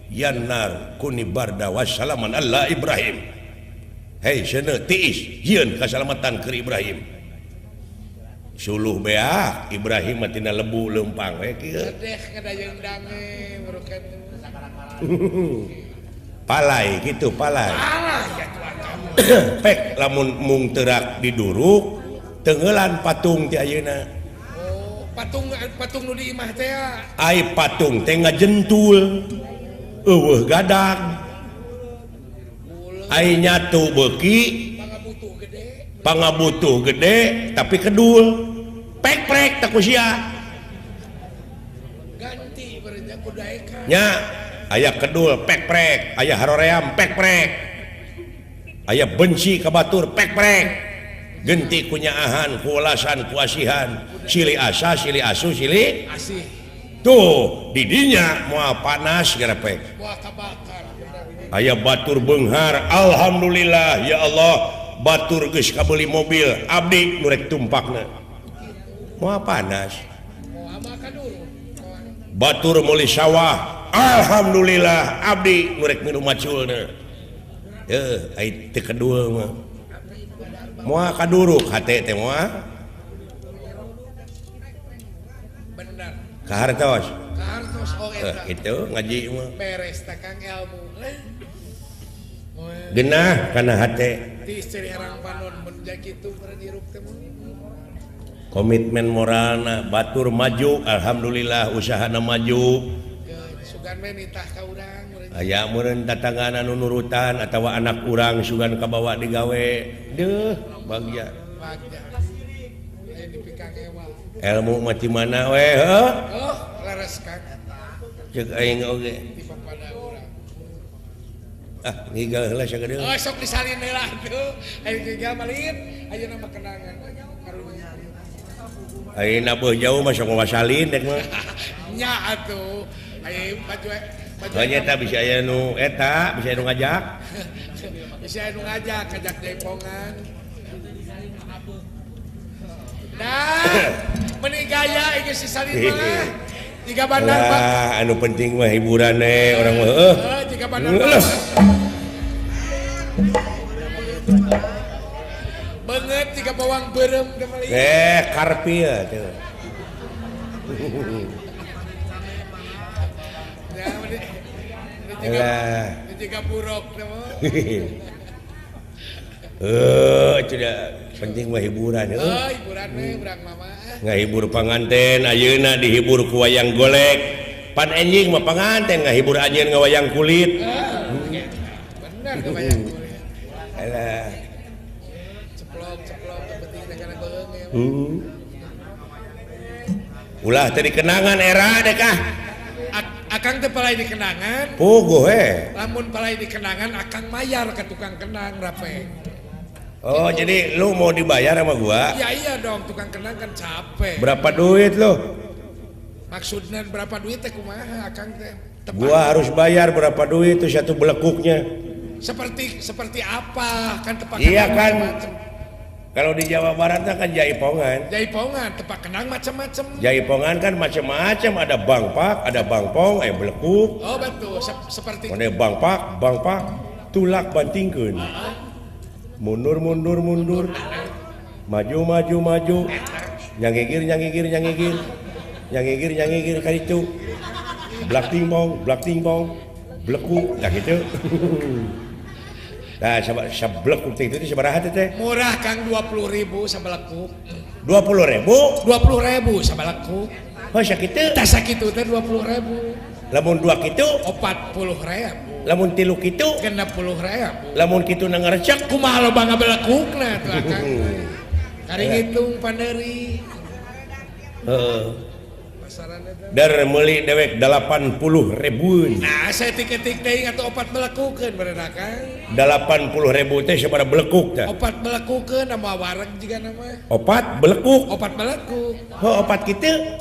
Yannar kuni barda wassalaman alla Ibrahim. Hei seuneu tiis jieun kasalamatan keur Ibrahim. Suluh beak Ibrahim mah tina lebu leumpang we kieu. Sedeh ngadayeung dange merukan. Palai kitu palai. Pek lamun mung teurak diduruk tenggelan patung ti ayeuna. Oh, patung patung nu di imah teh. Ai patung teh ngajentul. Eueuh gadag. Ai nyatu beuki pangabutuh gede tapi kedul. Pek-prek tak ku sia. Ganti berenya ku daekan. Nya, aya kedul pek-prek, aya haroream pek-prek. Aya benci ka batur pek-prek. Genti kunyaahan, kuwelasan, kuasihan, silih asa, silih asu, silih asih. Tuh, didinya moal panas gerepek. Moal kabakar. Aya batur beunghar, alhamdulillah ya Allah, batur geus kabeuli mobil, abdi nu rek tumpakna. Moal panas. Batur meuli sawah, alhamdulillah abdi nu rek minum maculna. Heuh, ai teu kedul mah. Moal kaduruk hate teh moal. Bener. Kahartos. Kahartos oh eta. Kitu ngaji mah. Beres teh Kang ilmu. Genah kana hate. Ti istri herang panon mun kitu meureun hirup teh mun. Komitmen moralna batur maju, alhamdulillah usahana maju. Sugan we nitah ka urang meureun. Aya meureun tatangga anu nurutan atawa anak urang sugan kabawa digawe. Deuh, bagja. Bagja. Aya dipikakewa. Ilmu mah ti mana we heuh? Oh, leres Kang. Ceuk aing oge. Di papada urang. Ah, ngigal heula sagedeung. Oh, sok disalin heula atuh. Aing ngigal malin, ayeuna mah kenangan. Karunya. Ayeuna beuh jauh mah sok ngasalin dek mah. Nya atuh. Ayeuna baju Hanya eta bisa aya nu eta, bisa aya nu ngajak. Bisa aya nu ngajak, ngajak jaipongan. Nah, meni gaya geus disalin mah. Jiga bandar Pak. Lah, anu penting mah hiburan we urang mah heuh. Jiga bandar. Beungeut jiga bawang beureum teh mah. Eh, karpil teh. Ya, jika buruk teh mah. Heuh, tidak penting mah hiburan heuh. Oh, hiburan we urang mah. Ngahibur panganten ayeuna dihibur ku wayang golek. Pan enjing mah panganten ngahibur anjeun ngawayang kulit. Bener ngawayang kulit. Alah. Ceplok-ceplok penting teh kana beung ya. Ulah teh dikenangan era deh kah. Akang teh palai dikenangan. Puguh he. Lamun palai dikenangan akang mayar ke tukang kenang rape. Oh, gitu. Jadi lu mau dibayar sama gua? Ya iya dong, tukang kenang kan capek. Berapa duit lu? Maksudnya berapa duit teh kumaha akang teh? Tepat. Gua harus bayar berapa duit itu satu belekuknya. Seperti apa? Kan tepak iya kenang kan. Macem. Kalau di Jawa Barat kan jaipongan. Jaipongan, tepak kenang macam-macam. Jaipongan kan macam-macam, ada bangpak, ada bangpong, belekuk. Oh betul, seperti ada bangpak, bangpak, tulak bantingkeun. Mundur, mundur, mundur. Maju, maju, maju. Nyangigir, nyangigir, nyangigir. Nyangigir, nyangigir ka ditu. Blak tingpong, blak tingpong. Belekuk, nah gitu. Nah, sablekuk teh itu sabaraha teh? Murah Kang, 20.000 sablekuk. 20.000? 20.000 sablekuk. Oh sakitu? Tah sakitu teh 20.000. Lamun 2 kitu 40.000. Lamun 3 kitu 60.000. Lamun kitu na ngarecek kumaha loba ngabelekukna atuh Akang. Kari ngitung panderi. Heeh. Dar meuli dewek 80.000. Nah, saya tiketik teuing atuh opat belekukeun bener Akang. 80.000 teh sabaraha belekuk tah? Opat belekukeun nama wareg jiga nama. Opat belekuk. Opat belekuk. Heuh opat kitu.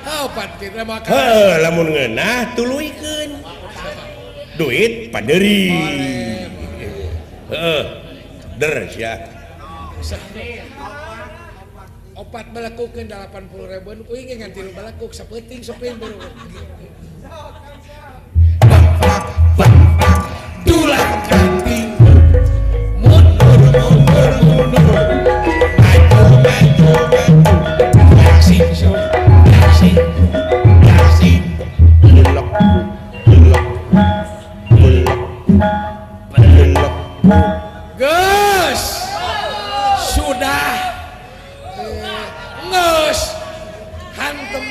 Heuh opat kitu mah. Heuh lamun ngeunah tuluykeun. Duit paderi. Heeh. Der sia. Opat belekukeun 80.000 kuing ge ngan 3 belekuk sapeuting sopin baru. Dulang kanting mundur mundur mundur maju maju maju asing asing asing belok belok belok belok. Geus sudah geus hantem.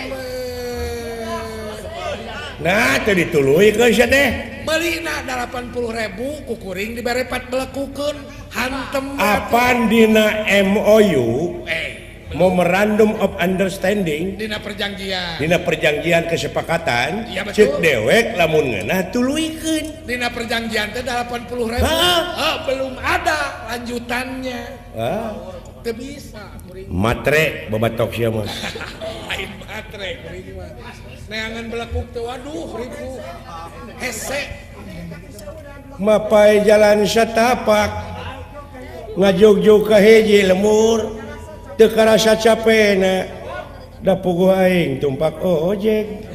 Nah teu dituluykeun sia teh. Meulina 80.000 ku kuring dibere 4 belekukeun hantem. Apan dina MOU Memorandum of Understanding dina perjanjian. Dina perjanjian kesepakatan ya, cek dewek lamun ngeunah tuluykeun. Dina perjanjian teh 80.000. Oh, belum ada lanjutannya. Teu bisa kuring. Matre babatok sia mah. Lain matre kuring mah. Neangan belekuk teh waduh ribu. Hese. Mapai jalan satapak ngajogjog ka hiji lemur teu karasa capena da puguh aing tumpak ojek.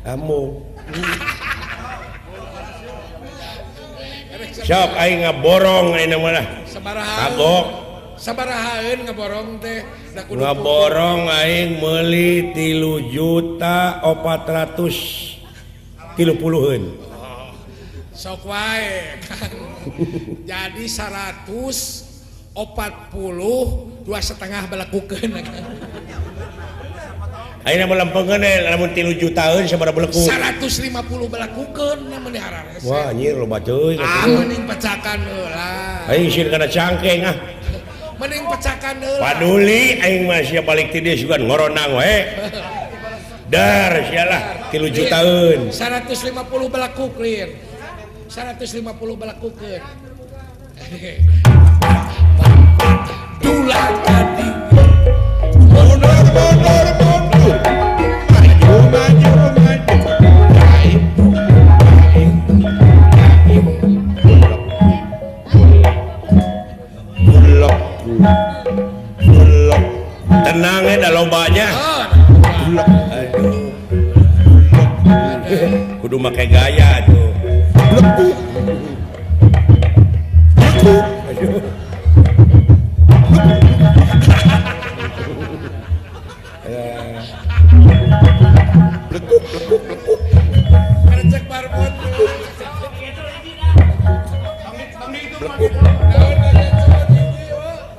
Amu. Sok aing ngaborong ayeuna mah lah. Kagok. Sabarahaeun ngaborong teh da kudu ngaborong aing meuli 3.430.000. Sok wae Kang. Jadi 142,5 belekukeun. Ayeuna mah lempengeun lamun 3 jutaan sabaraha belekuk? 150 belekukeun mun dihararese. Wah anjir loba teuing. Ah mending pecakan heula. Aing sieun kana cangkeng ah. Mending pecakan heula. Paduli aing mah sia balik ti dieu sugan ngoronang we. Dar sia lah 3 jutaan. 150 belekuk lin. 150 belekukeun. Dulang tadi. Mundur mundur mundur. Maju maju maju. Gaib gaib gaib. Bulok bulok. Tenang ya da lobanya. Bulok. Aduh. Kudu make gaya tuh. Blekuk. Blekuk. Aduh. Blekuk blekuk blekuk. Kercek barbot. Blekuk.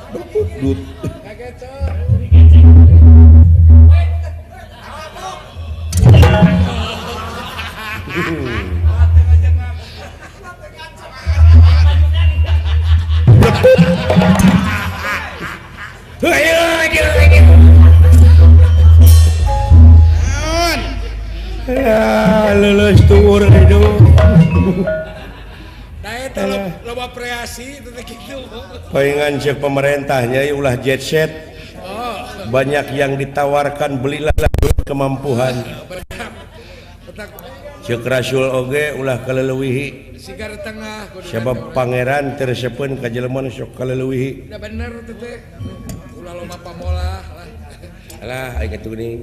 Blekuk dut. Ya, lulus tur itu. Nah, itu loba kreasi itu gitu. Palingan cek pemerintahnya ulah jet set. Banyak yang ditawarkan belilah kemampuan. Cek Rasul oge ulah kaleleuwihi. Sebab pangeran tersepeun ka jelema nu sok kaleleuwihi. Da bener teh teh. Ulah loba pamolah lah. Alah aing atuh geuning.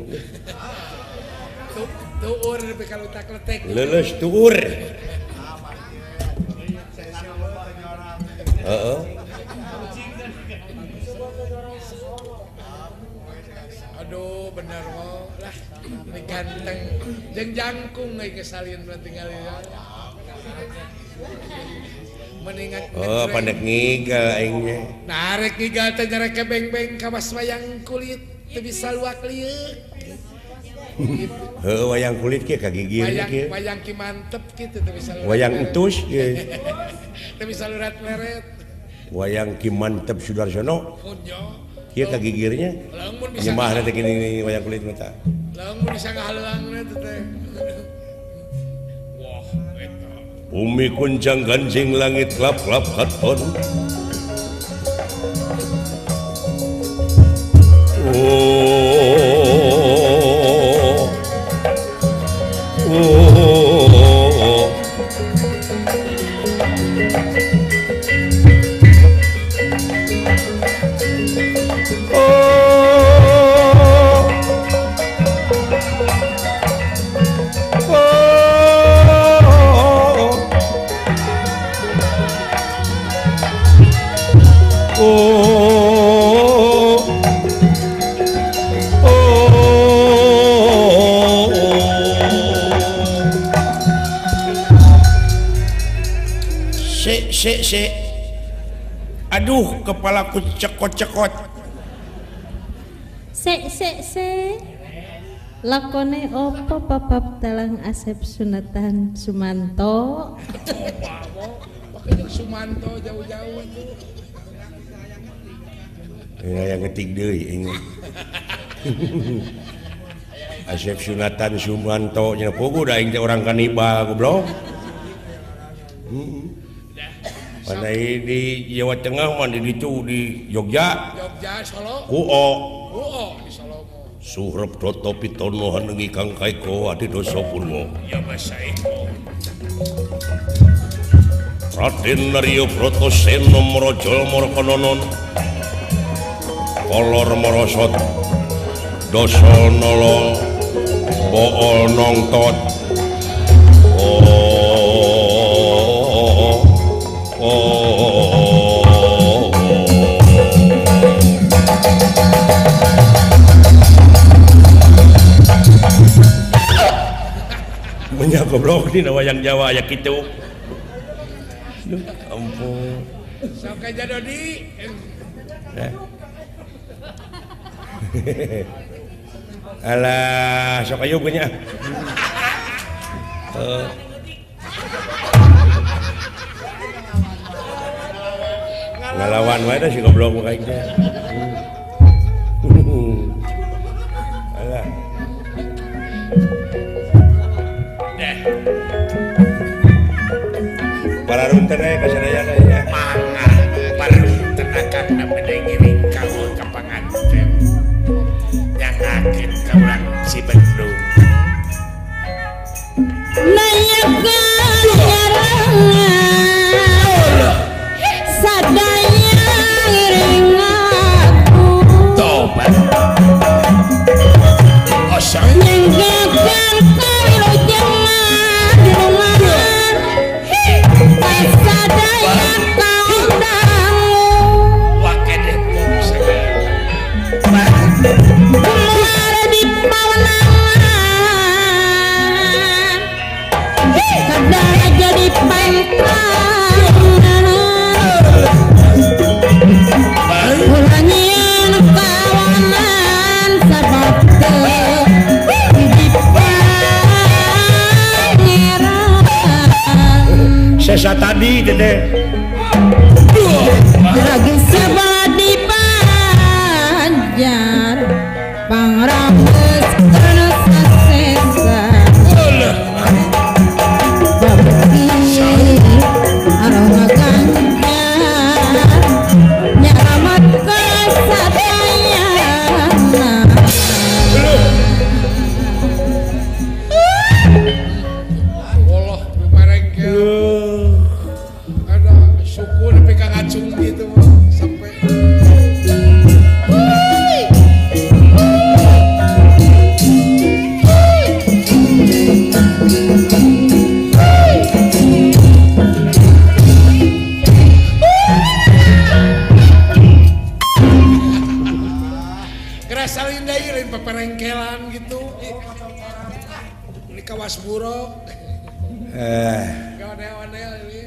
Tuur nepi ka lutak letek. Leuleus tuur. Heeh. Aduh bener mo lah ini ganteng jeung jangkung euy kesalin mah tinggal ya. Mendingan oh pandek ngigal aing nya. Nah rek ngigal teh nyerek beng-beng ka wayang kulit. Teu bisa luak lieuk. Heuh wayang kulit kieu kagigir kieu. Wayang ki mantep kitu teu bisa. Wayang entus kieu. Teu bisa lurat leret. Wayang ki mantep Sudarsono. Kieu kagigirnya. Nyembahna teh kini wayang kulit mah tah. Lamun bisa ngahaleuangna teh. Wah, eta. Bumi kunjang ganjing langit klap-klap katon. Oh. Oh. Se aduh kepalaku cekot-cekot. Se se se lakone opo papap dalang Asep Sunatan Sumanto. Pakai Sumanto jauh-jauh tuh. Ya yang ngetik deui ini. Asep Sunatan Sumanto nya puguh da aing teh urang kanibal goblok. Pandai di Jawa Tengah mah di ditu di Jogja. Jogja Solo. Kuo. Kuo di Solo. Suhrep Toto Pitono hanengi Kang Kaiko Adi Doso Purwo. Ya Basaiko. Raden Naryo Brotoseno Marajal Markanonon. Kolor marosot. Doso nolo. Bool nongtot. Oh. Oh. Banyak goblok di wayang Jawa ya kitu. Duh, ampun. Sok aja Dodi. Alah, sok ayo nya. Ngalawan wae da si goblok mah aing teh. Alah. Deh. Pararunten we ka sadayana nya. Mangga pararunten akang bade ngiring kaul ka panganten. Nyangakeun ka urang Cibendung. Nanyakeun nyarangan sadaya ngiring aku. Tobat. Osang nyenggakan kawilujengan di rumah. Sadaya kaundangu. Wakedeh Kumar di pawenangan. Kadara jadi pantangan. Ulangian kawanan sabab teu di pangeran. Sesa tadi teh. Lagi sebelah di Banjar pangrambes kana sasesa. Babeki aroma ganjar nyaramat kasadayana. Allah marengkel. Ada syukur nepi ka ngacung gitu sampai ngerasain deui lain paparengkelan gitu. Ini kawas buruk.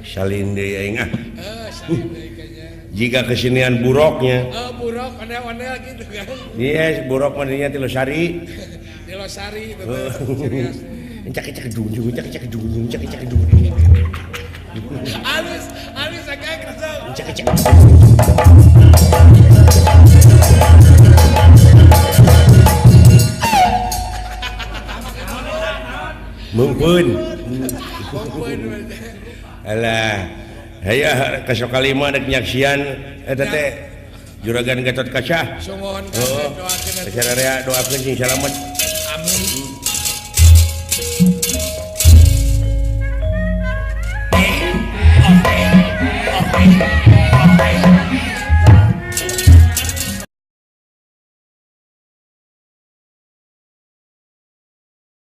Salin deui aing ah. Jika kesinian buroknya. Burok ondel-ondel gitu kan. Iya, burok mah dinya ti Losari. Di Losari itu teh. Cak-cak dung cak-cak dung cak-cak dung. Alus, alus agak kerja. Cak-cak. Mungkin. Alah, aya kasokalima rek nyaksian eta teh Juragan Gatot Kaca. Sumuhun kabeh doakeun atuh. Sararea doakeun sing salamet. Amin.